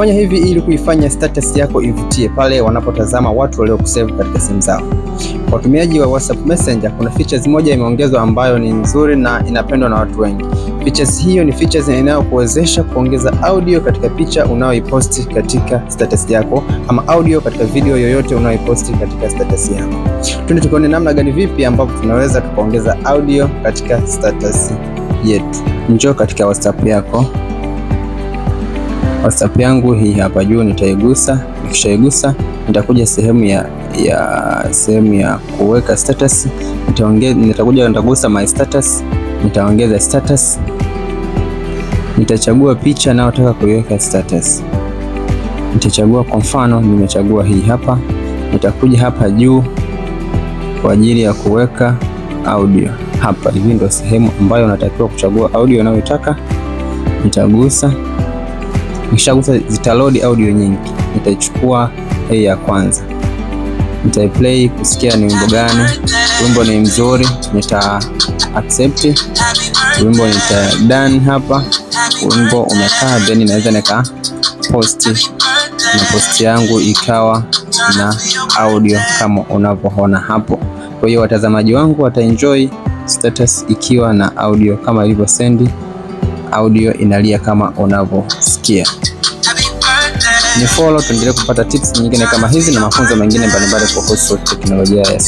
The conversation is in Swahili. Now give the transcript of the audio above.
Fanya hivi ili kuifanya status yako ivutie pale wanapotazama watu waliokusave katika simu zao. Watumiaji wa WhatsApp Messenger, kuna features moja imeongezwa ambayo ni nzuri na inapendwa na watu wengi. Features hiyo ni features inayokuwezesha kuongeza audio katika picha unayoiposti katika status yako ama audio katika video yoyote unayoiposti katika status yako. Twende tukaone namna gani, vipi ambapo tunaweza tukaongeza audio katika status yetu. Njoo katika WhatsApp yako. WhatsApp yangu hii hapa juu nitaigusa. Nikishaigusa nitakuja sehemu ya kuweka status, nitaongeza, nitakuja nitagusa my status, nitaongeza status, nitachagua picha nayotaka kuiweka status. Nitachagua, kwa mfano nimechagua hii hapa, nitakuja hapa juu kwa ajili ya kuweka audio. Hapa hivi ndio sehemu ambayo unatakiwa kuchagua audio unayotaka. Nitagusa, nikishagusa zitaload audio nyingi. Nitaichukua hii ya kwanza, nitaiplay kusikia ni wimbo gani. Wimbo ni mzuri, nita accept wimbo, nita done hapa. Wimbo umekaa, then naweza nika post na post yangu ikawa na audio kama unavyoona hapo. Kwa hiyo watazamaji wangu wataenjoy status ikiwa na audio kama ilivyo send audio inalia kama unavyosikia. Ni follow tuendelee kupata tips nyingine kama hizi na mafunzo mengine mbalimbali kuhusu teknolojia ya